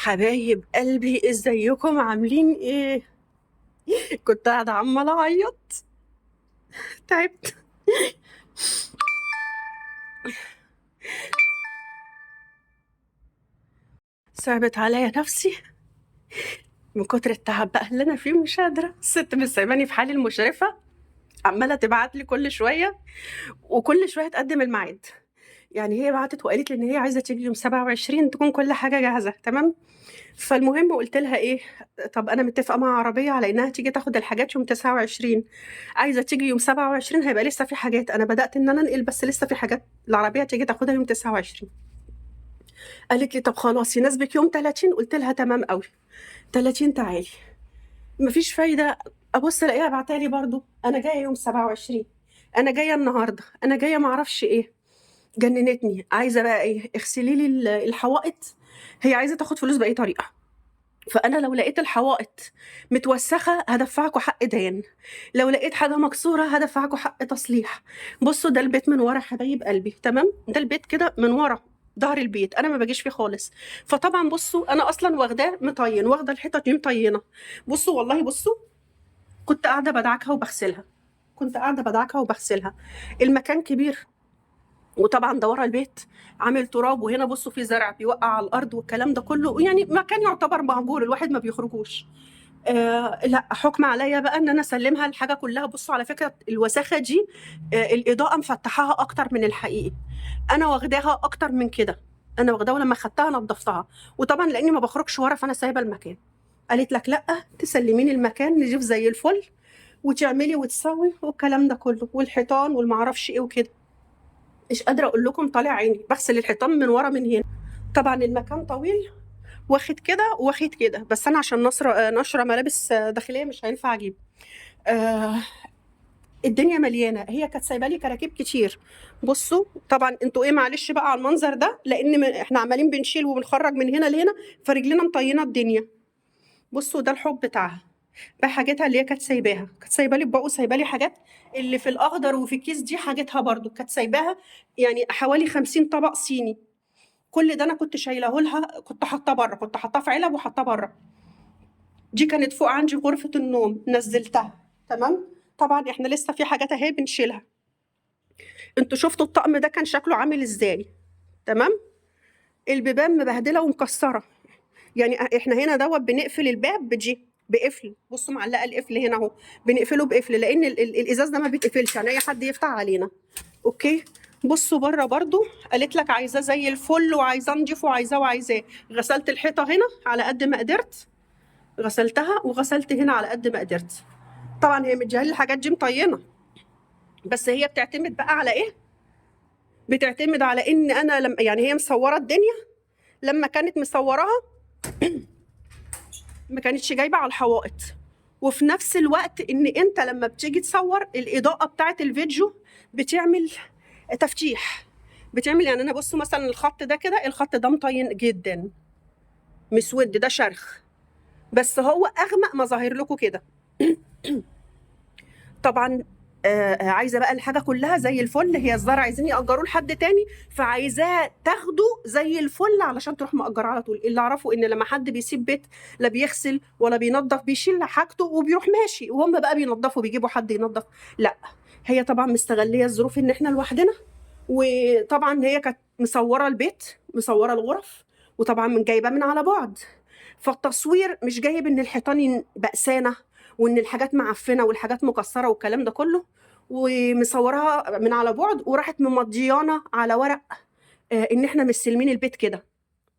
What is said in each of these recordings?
حبايب قلبي، ازيكم عاملين ايه؟ كنت قاعدة عماله اعيط، تعبت. صعبت عليا نفسي من كتر التعب بقى اللي انا فيه، مش قادرة. الست مش سايباني في حالي، المشرفة عماله تبعت لي كل شوية وكل شوية تقدم الميعاد. يعني هي بعتت وقالت لي ان هي عايزه تيجي يوم 27 تكون كل حاجة جاهزة، تمام. فالمهم قلت لها ايه، طب انا متفقه مع عربية على انها تيجي تاخد الحاجات يوم 29، عايزه تيجي يوم 27 هيبقى لسه في حاجات، انا بدات ان انا انقل بس لسه في حاجات العربية تيجي تاخدها يوم 29. قالت لي طب خلاص يناسبك يوم 30؟ قلت لها تمام قوي، 30 تعالي. مفيش فايده، ابص الاقيها بعتالي برضو انا جاية يوم 27، انا جاية النهارده، انا جاية معرفش ايه. جننتني. عايزه بقى ايه، اغسلي لي الحوائط. هي عايزه تاخد فلوس باي طريقه، فانا لو لقيت الحوائط متوسخه هدفعكوا حق دهان، لو لقيت حاجة مكسورة هدفعكوا حق تصليح. بصوا ده البيت من ورا حبايب قلبي، تمام؟ ده البيت كده من ورا ظهر البيت، انا ما باجيش فيه خالص. فطبعا بصوا انا اصلا واخداه مطين، واخده الحيطة دي مطينه. بصوا والله، بصوا كنت قاعدة بدعكها وبغسلها، كنت قاعدة بدعكها وبغسلها. المكان كبير، وطبعا ده ورا البيت عامل تراب، وهنا بصوا في زرع بيوقع على الارض والكلام ده كله، يعني مكان يعتبر مهجور، الواحد ما بيخرجوش. لا حكم عليا بقى ان انا اسلمها الحاجة كلها. بصوا على فكرة الوساخه دي، الاضاءة مفتحاها اكتر من الحقيقي، انا واخداها اكتر من كده، انا واخداها ولما خدتها نظفتها، وطبعا لاني ما بخرجش ورا فانا سايبه المكان. قالت لك لا تسلميني المكان نجيب زي الفل وتعملي وتسوي والكلام ده كله، والحيطان والمعرفش ايه وكده. مش قادرة اقول لكم طالع عيني بغسل الحيطان من ورا من هنا. طبعا المكان طويل، واخد كده واخد كده، بس انا عشان نشره ملابس داخلية مش هينفع اجيب. الدنيا مليانة، هي كانت سايبه لي كراكيب كتير. بصوا طبعا انتوا ايه، معلش بقى على المنظر ده، لان احنا عمالين بنشيل وبنخرج من هنا لهنا، فرجلنا مطينه الدنيا. بصوا ده الحب بتاعها بحاجتها اللي هي كانت سايباها، كانت سايبه لي اطباق وسايبه لي حاجات اللي في الاخضر وفي الكيس دي حاجتها برضو كانت سايباها، يعني حوالي 50 طبق صيني. كل ده انا كنت شايله لها، كنت حاطاه بره، كنت حاطاه في علب وحاطاه بره. دي كانت فوق عندي غرفة النوم، نزلتها، تمام. طبعا احنا لسه في حاجات اهي بنشيلها. انتوا شفتوا الطقم ده كان شكله عامل ازاي، تمام. البيبان مبهدله ومكسره، يعني احنا هنا دوت بنقفل الباب بدي بقفل، بصوا معلقه القفل هنا اهو، بنقفله بقفل لان الازاز ده ما بيتقفلش، يعني اي حد يفتح علينا. okay. بصوا بره برضو قالت لك عايزاه زي الفل وعايزاه نضيف وعايزاه وعايزاه. غسلت الحيطة هنا على قد ما قدرت، غسلتها وغسلت هنا على قد ما قدرت. طبعا هي مديها لي الحاجات دي مطينه، بس هي بتعتمد بقى على ايه؟ بتعتمد على ان انا لما، يعني هي مصوره الدنيا، لما كانت مصوراها ما كانتش جايبه على الحوائط، وفي نفس الوقت ان انت لما بتيجي تصور الاضاءة بتاعه الفيديو بتعمل تفتيح، بتعمل يعني انا بصوا مثلا الخط ده كده، الخط ده مطين جدا مسود، ده شرخ، بس هو اغمق ما ظاهر لكم كده. طبعا عايزه بقى الحاجة كلها زي الفل، هي الزرع عايزين ياجروه لحد تاني، فعايزاه تاخده زي الفل علشان تروح مأجره على طول. اللي اعرفه ان لما حد بيسيب بيت لا بيغسل ولا بينظف، بيشيل حاجته وبيروح ماشي، وهم بقى بينظفوا، بيجيبوا حد ينظف. لا هي طبعا مستغليه الظروف ان احنا لوحدنا، وطبعا هي كانت مصوره البيت، مصوره الغرف، وطبعا من جايبه من على بعد، فالتصوير مش جايب ان الحيطان بأسانه وان الحاجات معفنه والحاجات مكسرة والكلام ده كله، ومصورها من على بعد، وراحت ممضيانا على ورق، ان احنا مستلمين البيت كده،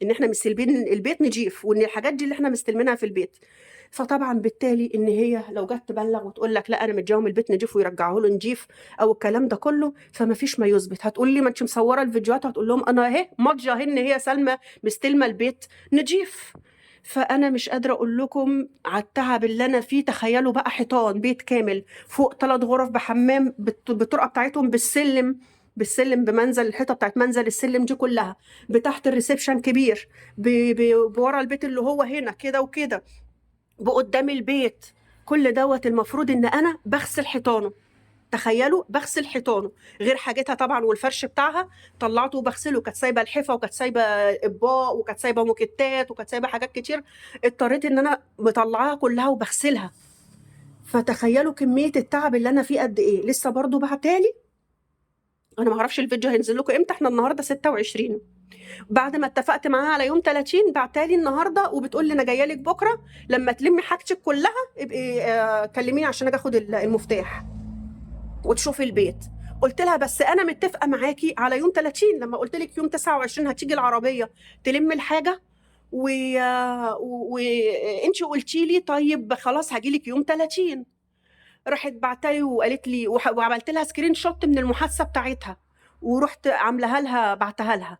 ان احنا مستلمين البيت نضيف، وان الحاجات دي اللي احنا مستلمينها في البيت. فطبعا بالتالي ان هي لو جت تبلغ وتقول لك لا انا مدياهم البيت نضيف ويرجعوه له نضيف او الكلام ده كله، فما فيش ما يثبت. هتقول لي ما انت مصوره الفيديوهات، هتقول لهم انا اهي ماضيه اهي ان هي سلمى مستلمه البيت نضيف. فانا مش قادرة اقول لكم على التعب اللي انا فيه. تخيلوا بقى حيطان بيت كامل فوق 3 غرف بحمام بالطرقه بتاعتهم، بالسلم، بالسلم بمنزل الحيطة بتاعت منزل السلم دي كلها، بتحت ال reception كبير، بورا البيت اللي هو هنا كده وكده، بقدام البيت، كل دوت المفروض ان انا بغسل حيطانه. تخيلوا بغسل حيطانه، غير حاجتها طبعا والفرش بتاعها طلعته وبغسله. كانت سايبه الحفه وكانت سايبه اطباق وكانت سايبه موكيتات وكانت سايبه حاجات كتير، اضطريت ان انا مطلعاها كلها وبغسلها. فتخيلوا كمية التعب اللي انا فيه قد ايه. لسه برضو بعتالي، انا ما اعرفش الفيديو هينزل لكم امتى، احنا النهارده 26، بعد ما اتفقت معاها على يوم 30 بعتالي النهارده وبتقول لي انا جاية لك بكره لما تلمي حاجتك كلها ابقي كلميني عشان اجي اخد المفتاح وتشوفي البيت. قلت لها بس انا متفقه معاكي على يوم 30، لما قلت لك يوم 29 هتيجي العربية تلم الحاجة وانت قلتي لي طيب خلاص هاجي لك يوم 30. راحت بعتلي وقالت لي، وعملت لها screenshot من المحادثة بتاعتها ورحت عاملاها لها بعتها لها.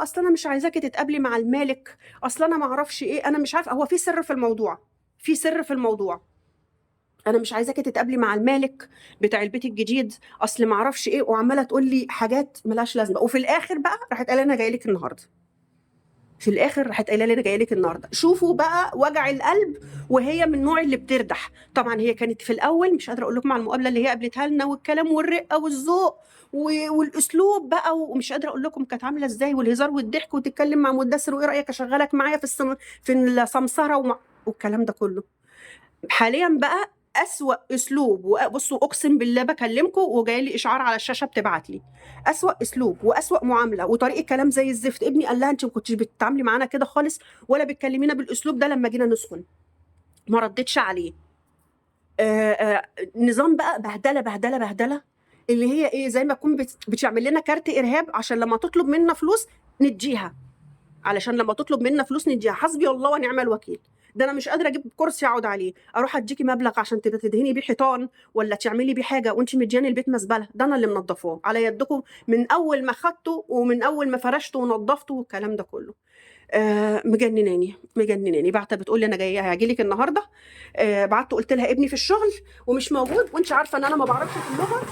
اصل انا مش عايزاكي تتقابلي مع المالك، اصل انا ما اعرفش ايه، انا مش عارفه، هو في سر في الموضوع، في سر في الموضوع، انا مش عايزاكي تتقابلي مع المالك بتاع البيت الجديد، اصل ما اعرفش ايه، وعماله تقول لي حاجات ملهاش لازمه. وفي الاخر بقى راحت قايله انا جاية لك النهارده، في الاخر راحت قايله لي انا جاية لك النهارده. شوفوا بقى وجع القلب، وهي من النوع اللي بتردح. طبعا هي كانت في الاول مش قادرة اقول لكم على المقابلة اللي هي قابلتها لنا، والكلام والرقه والذوق والاسلوب بقى، ومش قادرة اقول لكم كانت عامله ازاي، والهزار والضحك، وتتكلم مع مدثر وايه رايك اشغلك معايا في السمسره والكلام ده كله. حاليا بقى أسوأ أسلوب، بصوا أقسم بالله بكلمكم وجاي لي إشعار على الشاشة بتبعت لي، أسوأ أسلوب وأسوأ معاملة وطريقة كلام زي الزفت. ابني قال لها أنت ما كنتش بتتعاملي معانا كده خالص ولا بتكلمينا بالأسلوب ده لما جينا نسكن، ما ردتش عليه. نظام بقى بهدلة بهدلة بهدلة، اللي هي إيه، زي ما تكون بتعمل لنا كارت إرهاب عشان لما تطلب منا فلوس نديها، علشان لما تطلب منا فلوس نديها. حسبي الله ونعم الوكيل. ده انا مش قادرة اجيب كرسي اقعد عليه، اروح اديكي مبلغ عشان تدهني بيه حيطان ولا تعملي بيه حاجة وانت مدياني البيت مزبلة. ده انا اللي منضفاه على يدكم من اول ما خدته ومن اول ما فرشته ونضفته والكلام ده كله. مجنناني مجنناني. بعتها بتقول لي انا جاية هاجي لك النهارده. بعت قلت لها ابني في الشغل ومش موجود، وانت عارفه ان انا ما بعرفش في اللغة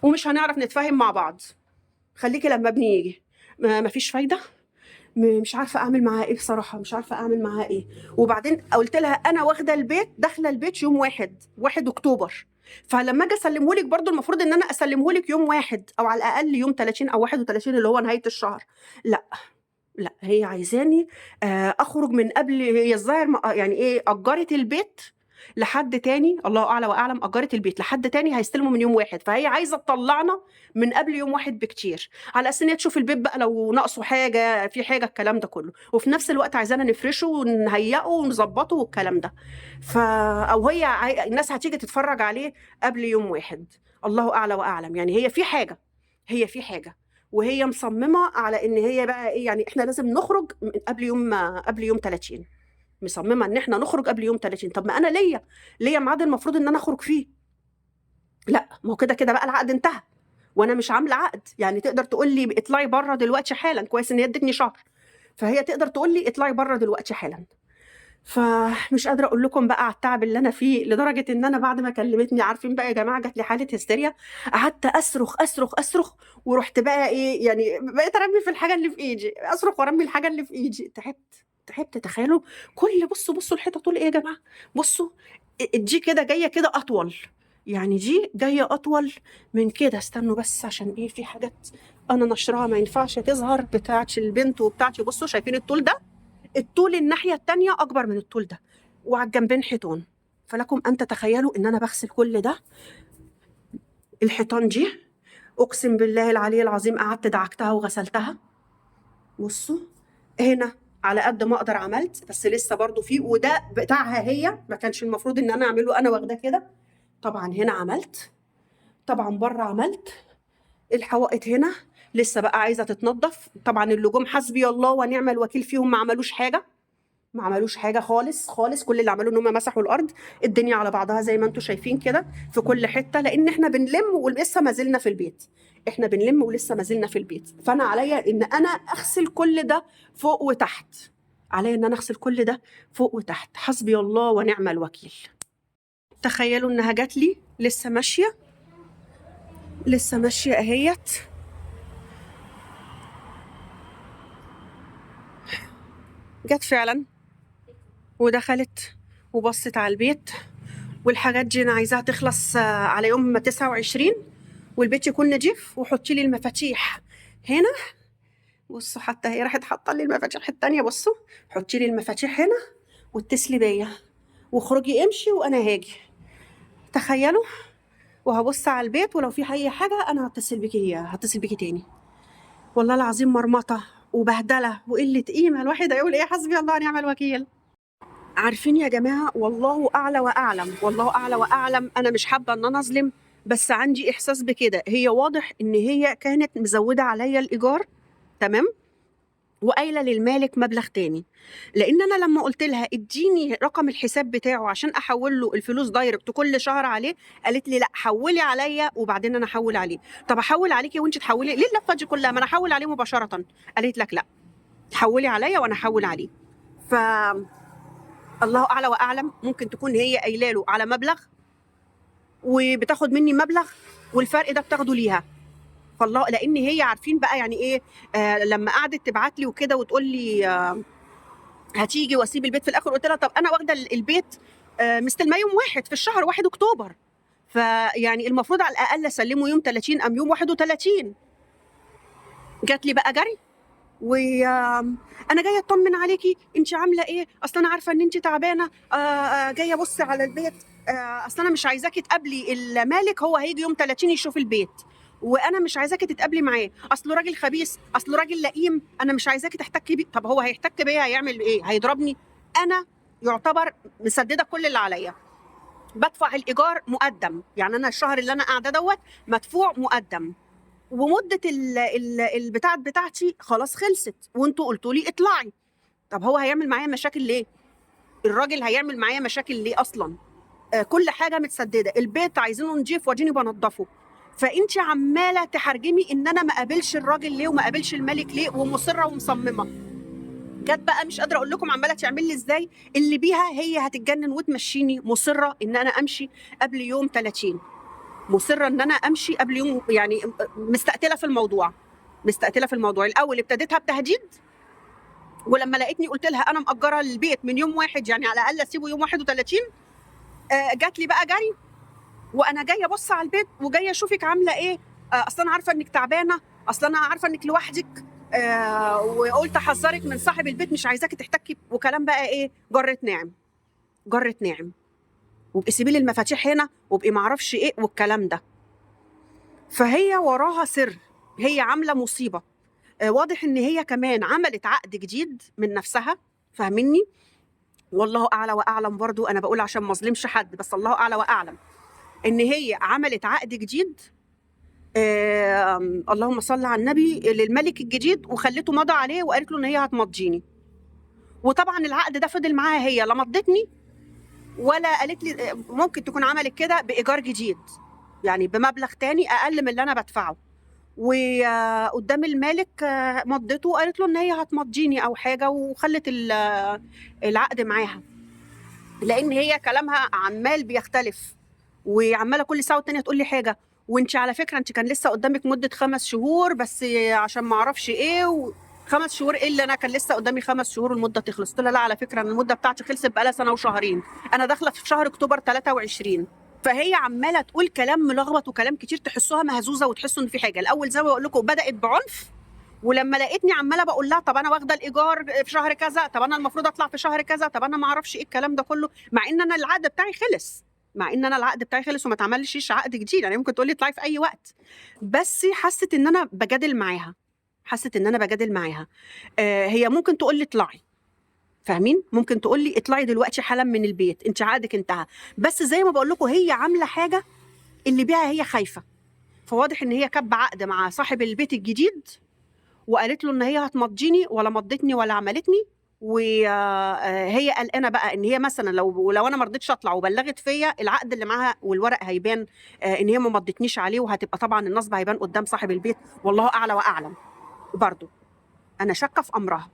ومش هنعرف نتفاهم مع بعض، خليكي لما ابني يجي. ما فيش فايده، مش عارفه اعمل معاها ايه بصراحة، مش عارفه اعمل معاها ايه. وبعدين قلت لها انا واخده البيت، داخله البيت يوم 1 اكتوبر، فلما اجي اسلمه لك برده المفروض ان انا اسلمه لك يوم 1 او على الاقل يوم 30 او 31 اللي هو نهاية الشهر. لا لا، هي عايزاني اخرج من قبل. هي الظاهر يعني ايه، اجرت البيت لحد تاني، الله اعلى واعلم، اجرت البيت لحد تاني هيستلموا من يوم 1، فهي عايزه تطلعنا من قبل يوم 1 بكتير، على اساس ان هي تشوف البيت بقى لو ناقصه حاجة، في حاجة، الكلام ده كله. وفي نفس الوقت عايزانا نفرشه ونهيئه ونظبطه والكلام ده. او هي الناس هتيجي تتفرج عليه قبل يوم 1، الله اعلى واعلم. يعني هي في حاجة، هي في حاجة، وهي مصممه على ان هي بقى ايه، يعني احنا لازم نخرج من قبل يوم 30، مصممه ان احنا نخرج قبل يوم 30. طب ما انا ليا ميعاد المفروض ان انا اخرج فيه. لا، ما هو كده كده بقى العقد انتهى وانا مش عامله عقد، يعني تقدر تقول لي اطلعي بره دلوقتي حالا. كويس ان هي ادتني شهر، فهي تقدر تقول لي اطلعي بره دلوقتي حالا. فمش قادرة اقول لكم بقى على التعب اللي انا فيه، لدرجة ان انا بعد ما كلمتني، عارفين بقى يا جماعة، جات لي حاله هستيريا، قعدت اصرخ اصرخ اصرخ، ورحت بقى ايه، يعني بقيت ارمي في الحاجة اللي في ايدي، اصرخ وارمي الحاجة اللي في ايدي. تعبت تعبت. تخيلوا كل، بصوا الحيطة طول ايه يا جماعة، بصوا دي كده جاية كده اطول، يعني دي جاية اطول من كده. استنوا بس عشان ايه، في حاجات انا نشرها ما ينفعش تظهر، بتاعت البنت وبتاعتي. بصوا شايفين الطول ده، الطول الناحية التانية اكبر من الطول ده، وعلى الجنبين حيطان. فلكم ان تتخيلوا ان انا بغسل كل ده. الحيطان دي اقسم بالله العلي العظيم قعدت دعكتها وغسلتها. بصوا هنا على قد ما اقدر عملت، بس لسه برضو فيه، وده بتاعها هي، ما كانش المفروض ان انا اعمله، انا واخداه كده. طبعا هنا عملت، طبعا بره عملت، الحوائط هنا لسه بقى عايزه تتنضف. طبعا اللي جم حسبي الله ونعم الوكيل فيهم، ما عملوش حاجة، ما عملوش حاجة خالص خالص. كل اللي عملوه ان هم مسحوا الارض، الدنيا على بعضها زي ما انتم شايفين كده في كل حتة، لان احنا بنلم ولسه ما زلنا في البيت، احنا بنلم ولسه ما زلنا في البيت. فانا عليا ان انا اغسل كل ده فوق وتحت، عليا ان انا اغسل كل ده فوق وتحت. حسبي الله ونعم الوكيل. تخيلوا انها جات لي لسه ماشية، لسه ماشية اهيت. جت فعلا ودخلت وبصت على البيت والحاجات دي انا عايزاها تخلص على يوم 29، والبيت يكون نضيف، وحطي لي المفاتيح هنا. بصوا حتى هي راحت حاطه لي المفاتيح التانية، بصوا حطي لي المفاتيح هنا واتصلي بيا واخرجي امشي وانا هاجي. تخيلوا، وهبص على البيت، ولو في اي حاجة انا هتصل بيكي، هتصل بيكي تاني. والله العظيم مرمطه وبهدله وقلة قيمة، الواحد هيقول ايه؟ حسبي الله ونعم الوكيل. عارفين يا جماعة، والله اعلى واعلم، والله اعلى واعلم، انا مش حابة ان انا اظلم، بس عندي احساس بكده. هي واضح ان هي كانت مزوده عليا الايجار، تمام، وقايله للمالك مبلغ تاني، لان انا لما قلت لها اديني رقم الحساب بتاعه عشان احول له الفلوس direct كل شهر عليه، قالت لي لا حولي عليا وبعدين انا احول عليه. طب احول عليكي وانت تحولي ليه اللفة دي كلها؟ ما انا احول عليه مباشرة. قالت لك لا حولي عليا وانا احول عليه. ف الله اعلى واعلم، ممكن تكون هي قايله له على مبلغ وبتاخد مني مبلغ، والفرق ده بتاخده ليها. فالله، لان هي عارفين بقى يعني ايه، لما قعدت تبعت لي وكده وتقول لي هتيجي واسيب البيت في الاخر، قلت لها طب انا واخده البيت مستلماه يوم 1 في الشهر، 1 اكتوبر، فيعني المفروض على الاقل اسلمه يوم 30 ام يوم 31. جات لي بقى جري وانا جاية اطمن عليكي، انت عامله ايه؟ اصل انا عارفه ان انت تعبانة، جاية ابص على البيت، اصل انا مش عايزاكي تقابلي المالك، هو هيجي يوم 30 يشوف البيت، وانا مش عايزاكي تتقابلي معاه، اصله راجل خبيث، اصله راجل لئيم، انا مش عايزاكي تحتكي بيه. طب هو هيحتك بيا هيعمل ايه؟ هيضربني؟ انا يعتبر مسددة كل اللي عليا، بدفع الايجار مقدم، يعني انا الشهر اللي انا قاعدة دوت مدفوع مقدم، ومده البتاعه بتاعتي خلاص خلصت، وانتوا قلتوا لي اطلعي. طب هو هيعمل معايا مشاكل ليه؟ الراجل هيعمل معايا مشاكل ليه اصلا؟ كل حاجة متسدده، البيت عايزينه نضيف واديني بنضفه، فانت عماله تحرجمي ان انا ما قابلش الراجل ليه وما قابلش الملك ليه، ومصره ومصممه. جت بقى مش قادرة اقول لكم عماله تعمل لي ازاي، اللي بيها هي هتتجنن وتمشيني، مصرة ان انا امشي قبل يوم 30، مصرة ان انا امشي قبل يوم، يعني مستقتله في الموضوع، مستقتله في الموضوع. الاول ابتديتها بتهديد، ولما لقيتني قلت لها انا مأجره البيت من يوم 1، يعني على الاقل اسيبه يوم 31، جات لي بقى جري وانا جاية ابص على البيت وجاية اشوفك عامله ايه، اصل انا عارفه انك تعبانة، اصل انا عارفه انك لوحدك، وقلت احذرك من صاحب البيت مش عايزاكي تحتكي، وكلام بقى ايه، جره ناعم، جره ناعم، وابقي سيبي لي المفاتيح هنا، وابقي معرفش ايه والكلام ده. فهي وراها سر، هي عامله مصيبة. واضح ان هي كمان عملت عقد جديد من نفسها، فاهميني؟ والله اعلى واعلم، برضو انا بقول عشان ما اظلمش حد، بس الله اعلى واعلم ان هي عملت عقد جديد، اللهم صل على النبي، للملك الجديد، وخلته مضى عليه وقالت له ان هي هتمضيني. وطبعا العقد ده فضل معاها، هي لا مضتني ولا قالت لي، ممكن تكون عملت كده بايجار جديد، يعني بمبلغ تاني اقل من اللي انا بدفعه، وقدام المالك مضته وقالت له ان هي هتمضيني او حاجة، وخلت العقد معاها، لان هي كلامها عمال بيختلف، وعماله كل ساعة والتانية تقول لي حاجة، وانت على فكرة انت كان لسه قدامك مده 5 شهور بس عشان ما اعرفش ايه، 5 شهور ايه اللي انا كان لسه قدامي 5 شهور والمدة تخلص؟ قلت لها لا على فكرة انا المدة بتاعتي خلصت بقالها سنة وشهرين، انا داخله في شهر اكتوبر 23. فهي عماله تقول كلام ملخبط وكلام كتير، تحسوها مهزوزة وتحسوا ان في حاجة. الاول زي ما بقول لكم بدات بعنف، ولما لقيتني عماله بقول لها طب انا واخده الايجار في شهر كذا، طب انا المفروض اطلع في شهر كذا، طب انا ما اعرفش ايه الكلام ده كله، مع ان انا العقد بتاعي خلص، مع ان انا العقد بتاعي خلص وما اتعملش عقد جديد، يعني ممكن تقولي اطلعي في اي وقت، بس حست ان انا بجادل معاها، حست ان انا بجادل معاها. هي ممكن تقول لي اطلعي، فاهمين؟ ممكن تقول لي اطلعي دلوقتي حالا من البيت، انت عقدك انتهى، بس زي ما بقول لكم هي عامله حاجة اللي بيها هي خايفة، فواضح ان هي كب عقد مع صاحب البيت الجديد وقالت له ان هي هتمضيني، ولا مضتني ولا عملتني، وهي قلقانة بقى ان هي مثلا لو انا ما رضيتش اطلع وبلغت فيا، العقد اللي معاها والورق هيبان ان هي ما مضتنيش عليه، وهتبقى طبعا النصب هيبان قدام صاحب البيت، والله اعلى واعلم. برضو انا شاكه في امرها.